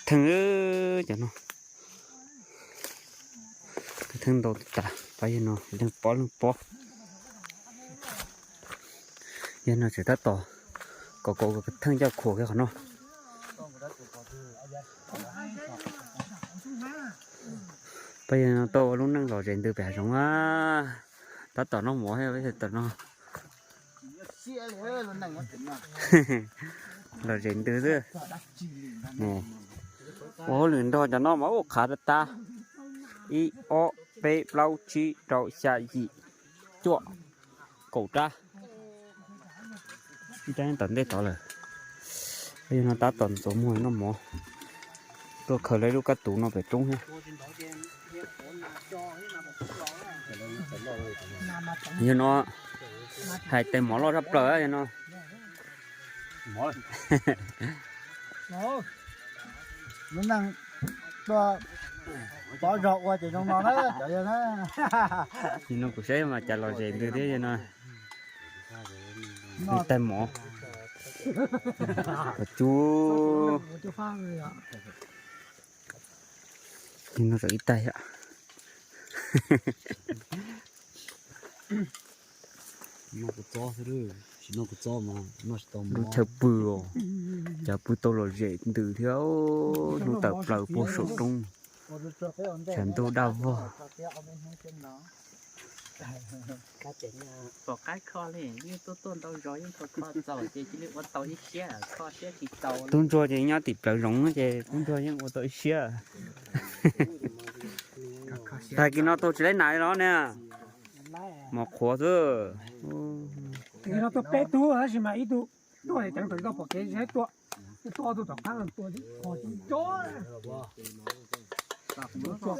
Theej cov no, theej ntau tas, pab yawg no leej pob leej pob. Yawg no tseem tab tom kom kom theej coj khuam kiag qhov no. Pab yawg no tau ua lub neej lom zem ntws pem hav zoov a, tab tom noj mov thiab pab yawg tom no. Lom zem ntws xwb. Ua hauj lwm nrog cov no mas ua qhav tas tas. Ib ob peb plaub tsib rau xya yim cuaj kaum rab. Ib rab tom ntej tod lawm. Pab yawg no tab tom ntxuav muag noj mov, tuaj khaws lawv lub kab tus no pem roob thiab. Yawg no hais tes mov loj tshaj plaws yawg no. Lub neej tuaj pov zog ua ces zoo no na cov yawg na. Yawg no kuv saib mas cas lom zem ntws thiab yawg no. Ib tais mov, cov cub. Yawg no tseem ib tais thiab. Lub chaw pw os, cas pw tau lom zem ntws thiab, hnub tawm plaws puag saum roob, tshav ntuj daj vog. Pom qaib kho li, yeej tuaj tuaj ntau zog yeej kho kho txaus ces cia li ua tau ib siab, kho siab tsis tau. Tub ntsuag ces nyob tim plawv zoov ces tub ntsuag yeej ua tau ib siab. Tag kis no tua tsis laib nas li los ne, mos qhuav xwb. Tag kis no tua peb tug tab sis mas ib tug tuaj ceev tau pom kev tsis laib tua, tua tus tom qab tua tsis cob.